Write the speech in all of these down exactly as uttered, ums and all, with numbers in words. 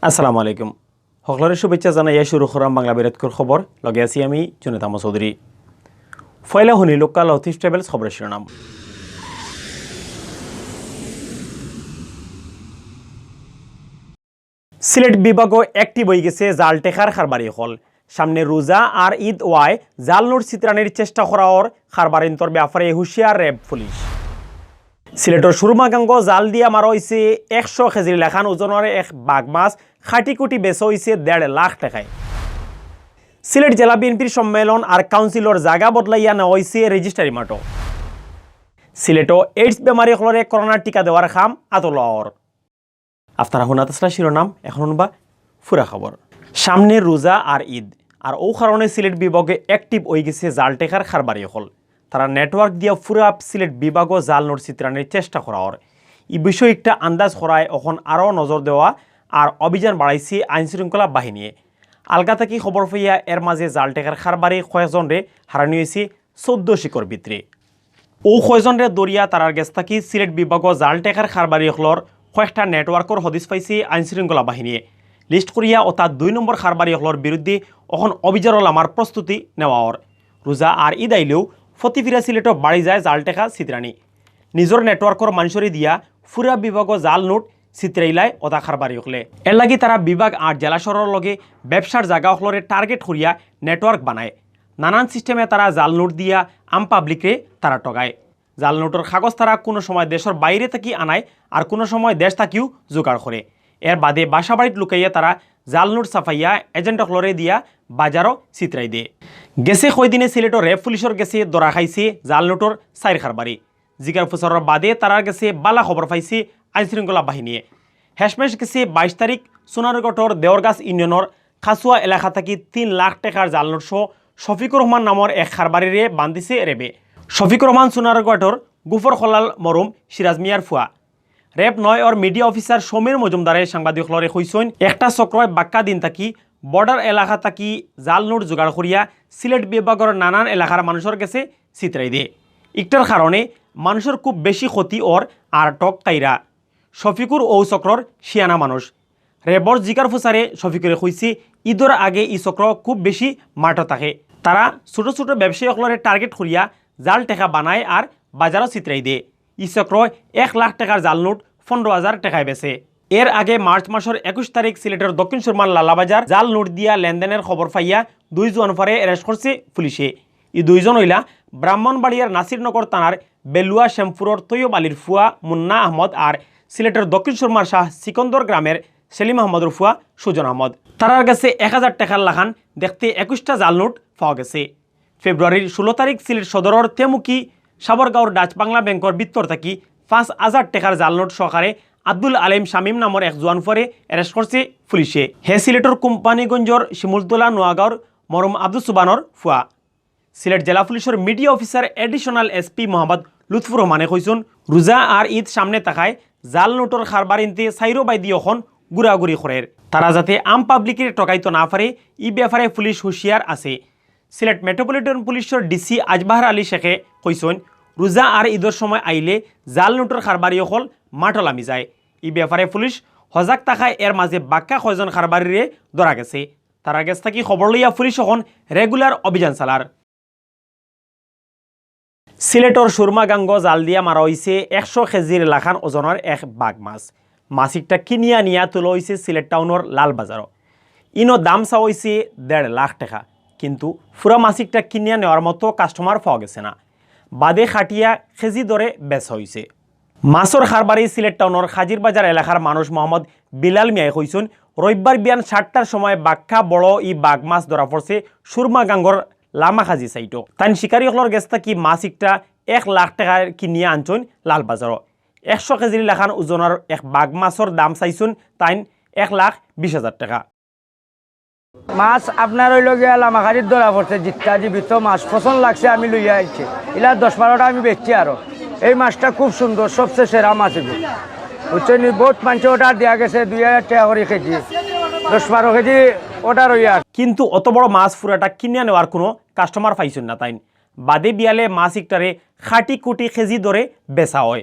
আসসালামু আলাইকুম। হকলরে শুভেচ্ছা জানাইয়া শুরু করাম বাংলা বেরেতকুর খবর। লগে আছি আমি জুনেদ আহমদ চৌধুরী। পয়লা হুনি লউক্কা লতিফ ট্রাভেলস খবরর শিরোনাম। সিলেট বিভাগও অ্যাক্টিভ অইগেছে জাল টেকার কারবারি অকল। সামনে রোজা আর ঈদ অওয়ায় জাল নোট ছিতরানির চেষ্টা করা অর কারবারিন্তর ব্যাপারে হুঁশিয়ার র্যাব পুলিশ। সিলেটর সুরমাগাঙ্গো জাল দিয়া মারা অইছে একশো কেজির লাখান ওজনর এক বাঘ মাছ, কাটি কুটি বেচা অইছে দেড় লাখ টেকায়। সিলেট জেলা বিএনপির সম্মেলন আর কাউন্সিলর জাগা বদলাইয়া নেওয়া অইছে রেজিস্ট্রারি মাঠো। সিলেটো এইডস বেমারি অকলরে করোনার টিকা দেওয়ার কাম আতো লওয়া অর। আপনারা হুনাত আছলা শিরোনাম, এখন হুনবা পুরা খবর। সামনে রোজা আর ঈদ, আর অউ কারণে সিলেট বিভাগে অ্যাক্টিভ অইগেছে জাল টেকার কারবারি অকল। তারা নেটওয়ার্ক দিয়া পুরা সিলেট বিভাগও জাল নোট ছিতরানির চেষ্টা করা অর। ই বিষয়ে একটা আন্দাজ করায় অখন আরও নজর দেওয়া আর অভিযান বাড়াইছে আইন শৃঙ্খলা বাহিনীয়ে। আলগা থাকি খবর পাইয়া এর মাঝে জাল টেকার কারবারি কয়েকজনরে হারানি অইছে চৌদ্দ শিকর ভিতরে। অউ কয়জনরে ধরিয়া তারার গেছ থাকি সিলেট বিভাগও জাল টেকার কারবারি অকলর কয়েকটা নেটওয়ার্কর হদিস পাইছে আইন শৃঙ্খলা বাহিনীয়ে। লিস্ট করিয়া অতা দুই নম্বর কারবারি অকলর বিরুদ্ধে অখন অভিযানও লামার প্রস্তুতি নেওয়া অর। রোজা আর ঈদ আইলেও ফতিফিরা সিলেটো বাড়ি যায় জাল টেকা ছিতরানি। নিজর নেটওয়ার্কর মানষরে দিয়া পুরা বিভাগও জাল নোট ছিতরাইলায় অতা কারবারি অকলে। এরলাগি তারা বিভাগ আর জেলা শহরর লগে ব্যবসার জাগা অকলরে টার্গেট করিয়া নেটওয়ার্ক বানায়। নানান সিস্টেমে তারা জাল নোট দিয়া আম পাবলিকরে তারা ঠগায়। জাল নোটর কাগজ তারা কুনু সময় দেশর বাইরে থাকি আনায়, আর কুনু সময় দেশ থাকিও জোগাড় করে। এর বাদে বাসা বাড়িত লুকাইয়া তারা জাল নোট ছাপাইয়া এজেন্ট অকলরে দিয়া বাজারও ছিতরাই দেয়। গেছে কয়দিনে সিলেটো র্যাব পুলিশর গেছে ধরা খাইছে জাল নোটর চাইর কারবারি। জিকার ফুসারর বাদে তারার গেছে বালা খবর পাইছে আইন শৃঙ্খলা বাহিনীয়ে। হেশমেশ গেছে বাইশ তারিখ সোনারঘাটর দেওরগাছ ইউনিয়নর খাসুয়া এলাকা থাকি তিন লাখ টেকার জাল নোট সহ শফিকুর রহমান নামর এক কারবারিরে বান্ধিছে র্যাবে। শফিকুর রহমান সোনারঘাটর গুফর খলাল মরহুম সিরাজ মিয়ার ফুয়া। র্যাব নয় অর মিডিয়া অফিসার সমীর মজুমদারে সাংবাদিক অকলরে কইছইন, একটা চক্রয় বাক্কা দিন থাকি বর্ডার এলাকা থাকি জাল নোট জোগাড় করিয়া সিলেট বিভাগর নানান এলাকার মানষর গেছে ছিতরাই দেয়। ইকটার কারণে মানষর খুব বেশি ক্ষতি অর আর ঠগ খাইরা। শফিকুর অউ চক্রর শিয়ানা মানুষ। র্যাবর জিকার ফুসারে শফিকুরে কইছে, ঈদর আগে ই চক্র খুব বেশি মাঠো থাকে। তারা ছোট ছোট ব্যবসায়ী অকলরে টার্গেট করিয়া জাল টেকা বানায় আর বাজারও ছিতরাই দেয়। ই চক্র এক লাখ টেকার জাল নোট পনেরো হাজার টেকায় বেচে। এর আগে মার্চ মাসর একুশ তারিখ সিলেটর দক্ষিণ সুরমার লালাবাজার জাল নোট দিয়া লেনদেনের খবর পাইয়া দুই জোয়ানফারে অ্যারেস্ট করছে পুলিশে। ই দুইজন অইলা ব্রাহ্মণবাড়িয়ার নাসিরনগর থানার বেলুয়া শ্যামপুরর তৈয়ব আলীর ফুয়া মুন্না আহমদ আর সিলেটর দক্ষিণ সুরমার শাহ সিকন্দর গ্রামের সেলিম আহমদর ফুয়া সুজন আহমদ। তারার গেছে এক হাজার টেকার লাখান দেখতে একুশটা জাল নোট পাওয়া গেছে। ফেব্রুয়ারির ষোলো তারিখ সিলেট সদরর তেমুকি সাবরগাঁওর ডাচ বাংলা ব্যাংকর ভিতর থাকি পাঁচ হাজার টেকার জাল নোট সহকারে আব্দুল আলিম শামীম নামর এক জোয়ানফারে অ্যারেস্ট করছে পুলিশে। হে সিলেটর কোম্পানীগঞ্জর শিমুলতলা নোয়াগাঁওর মরহুম আব্দুস সুবহানর ফুয়া। সিলেট জেলা পুলিশর media officer additional SP Mohammad Lutfur রহমানে কইছইন, রোজা আর ঈদ সামনে থাকায় জাল নোটর কারবারিন্তে চাইরোবায়দি অখন ঘুরাঘুরি করের। তারা যাতে আম পাবলিকরে ঠগাইতো না পারে, ই ব্যাপারে পুলিশ হুঁশিয়ার আছে। সিলেট মেট্রোপলিটন পুলিশর ডিসি আজবাহার আলী শেখে কইছইন, রোজা আর ঈদর সময় আইলে জাল নোটর কারবারি অকল মাঠো লামি যায়। ই ব্যাপারে পুলিশ হজাগ থাকায় এর মাঝে বাক্কা কয়জন কারবারিরে ধরা গেছে। তারার গেছ থাকি খবর লইয়া পুলিশ অখন রেগুলার অভিযান চালার। সিলেটর সুরমাগাঙ্গো জাল দিয়া মারা অইছে একশো কেজির লাখান ওজনর এক বাঘ মাছ। মাছ ইকটা কিনিয়া নিয়া তুলা অইছে সিলেট টাউনর লালবাজারো। ইনো দাম চাওয়া অইছে দেড় লাখ টেকা, কিন্তু পুরা মাছ ইকটা কিনিয়া নেওয়ার মতো কাস্টমার পাওয়া গেছে না। বাদে কাটিয়া কেজি দরে বেচা অইছে। মাছর কারবারি সিলেট টাউনর খাজির বাজার এলাকার মানুষ মোহাম্মদ বিলাল মিয়ায় কইছইন, রবিবার বিয়ান সাতটার সময় বাক্কা বড় ই বাঘ মাছ ধরা পড়ছে সুরমাগাঙ্গর লামাখাজি সাইটো। তাইন শিকারি অকলর গেছ থাকি মাছ ইকটা এক লাখ টেকায় কিনিয়া আনছইন লালবাজারো। একশো কেজির লাখান ওজনর এক বাঘ মাছর দাম চাইছইন তাইন এক লাখ বিশ হাজার টেকা। মাছ আপনার অইলো গিয়া লামাখাজিত ধরা পড়ছে, জিত্তা জীবিত মাছ পছন্দ লাগছে, আমি লইয়া আইছি। ইলা দশ বারোটা আমি বেচছি আরো। এই মাছটা খুব সুন্দর, সবচেয়ে সেরা মাছ এগু। বুঝছইন নি? বহুত মানষে অর্ডার দিয়া গেছে, দুই হাজার টেকা করি কেজি, দশ বারো কেজি অর্ডার অইয়া আছে। কিন্তু অত বড় মাছ পুরাটা কিনিয়া নেওয়ার কুনু কাস্টমার পাইছইন না তাইন। বাদে বিয়ালে মাছ ইকটারে কাটি কুটি কেজি দরে বেচা অয়।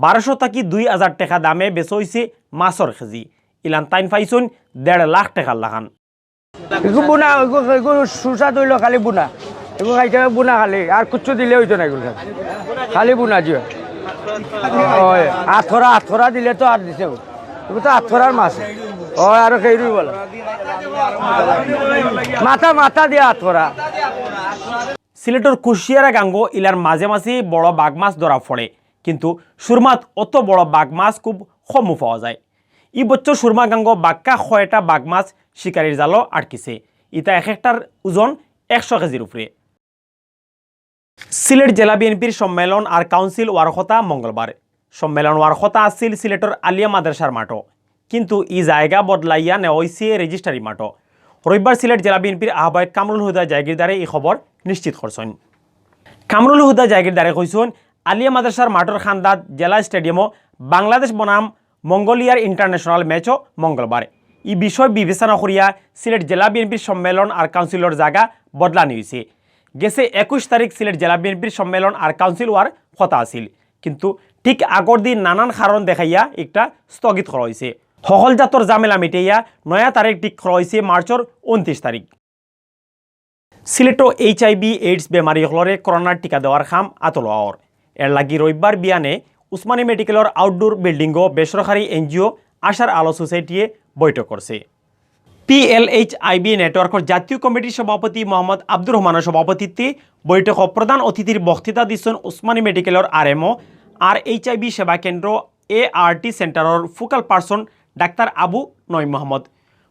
বারোশো থাকি দুই হাজার টেকা দামে বেচা অইছে মাছর কেজি। ইলান তাইন পাইছইন দেড় লাখ টেকার লাখান। এগু বুনা, এগু, এগু সুস্বাদ অইলো খালি বুনা। এগু খাইতে অইবো বুনা খালি, আর কিচ্ছু দিলে অইতো না এগুলো। খালি বুনা দিও। ওই, আতকরা, আতকরা দিলে তো আর দিছে। এগু তো আতকরার মাছ। ওই, আরো খেয়ে রুই বলো। মাথা, মাথা দিয়া আতকরা। সিলেটর কুশিয়ারা গাঙ্গো ইলার মাঝে মাঝে বড় বাঘ মাছ ধরা পড়ে, কিন্তু সুরমাত অত বড় বাঘ মাছ খুব কমউ পাওয়া যায়। ই বছর সুরমা গাঙ্গো বাক্কা কয়টা বাঘ মাছ শিকারির জালো আটকিছে। ইতা এক একটার ওজন একশো কেজির উপরে। সিলেট জেলা বিএনপির সম্মেলন আর কাউন্সিল অওয়ার কথা মঙ্গলবার। সম্মেলন অওয়ার কথা আছিল সিলেটর আলিয়া মাদ্রাসার মাঠো, কিন্তু ই জায়গা বদলাইয়া নেওয়া অইছে রেজিস্ট্রারি মাঠো। রবিবার সিলেট জেলা বিএনপির আহ্বায়ক কামরুল হুদা জাগিরদারে ই খবর নিশ্চিত করছইন। কামরুল হুদা জাগিরদারে কইছইন, আলিয়া মাদ্রাসার মাঠর কান্দাত জেলা স্টেডিয়ামো বাংলাদেশ বনাম মঙ্গোলিয়ার ইন্টারন্যাশনাল ম্যাচও মঙ্গলবার। ই বিষয় বিবেচনা করিয়া সিলেট জেলা বিএনপির সম্মেলন আর কাউন্সিলর জাগা বদলানি অইছে। গেছে একুশ তারিখ সিলেট জেলা বিএনপির সম্মেলন আর কাউন্সিল অওয়ার কথা আছিল, কিন্তু ঠিক আগর দিন নানান কারণ দেখাইয়া ইটা স্থগিত করা অইছে। হকল জাতর ঝামেলা মিটাইয়া নয়া তারিখ ঠিক করা অইছে মার্চর ঊনত্রিশ তারিখ। সিলেটো এইচআইভি এইডস বেমারি অকলরে করোনার টিকা দেওয়ার কাম আতো লওয়া অর। এরলাগি রবিবার বিয়ানে উসমানী মেডিকেলর আউটডোর বিল্ডিংও বেসরকারি এনজিও আশার আলো সোসাইটিয়ে বৈঠক করছে। পিএলএইচআইভি নেটওয়ার্কর জাতীয় কমিটির সভাপতি মোহাম্মদ আব্দুর রহমানর সভাপতিত্বে বৈঠকো প্রধান অতিথির বক্তৃতা দিছইন উসমানী মেডিকেলর আরএমও আর এইচআইভি সেবা কেন্দ্র এআরটি সেন্টারর ফোকাল পারসন ডাক্তার আবু নঈম মোহাম্মদ।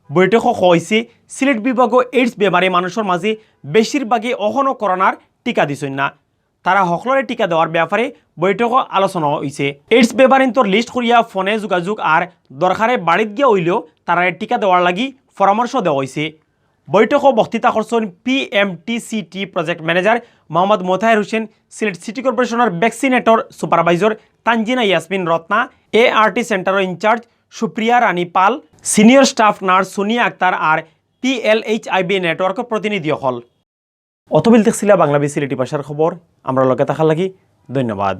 বৈঠকো কওয়া অইছে, সিলেট বিভাগো এইডস বেমারি মানুষর মাঝে বেশিরভাগে অখনো করোনার টিকা দিছইন না। তারা হকলরে টিকা দেওয়ার ব্যাপারে বৈঠকো আলোচনা অইছে। এইডস বেমারিন্তর লিস্ট করিয়া ফোনে যোগাযোগ আর দরকারে বাড়িত গিয়া অইলেও তারারে টিকা দেওয়ার লাগি পরামর্শ দেওয়া অইছে। বৈঠকো বক্তৃতা করছইন পিএমটিসিটি প্রজেক্ট ম্যানেজার মোহাম্মদ মোতাহের হোসেন, সিলেট সিটি কর্পোরেশনর ভ্যাকসিনেটর সুপারভাইজার তানজিনা ইয়াসমিন রত্না, এআরটি সেন্টারর ইনচার্জ সুপ্রিয়া রানী পাল, সিনিয়র স্টাফ নার্স সোনিয়া আক্তার আর পিএলএইচআইভি নেটওয়ার্কর প্রতিনিধি অকল। অতবিল দেখছিলা বাংলা বি সিলেটি ভাষার খবর। আমরার লগে থাকার লাগি ধন্যবাদ।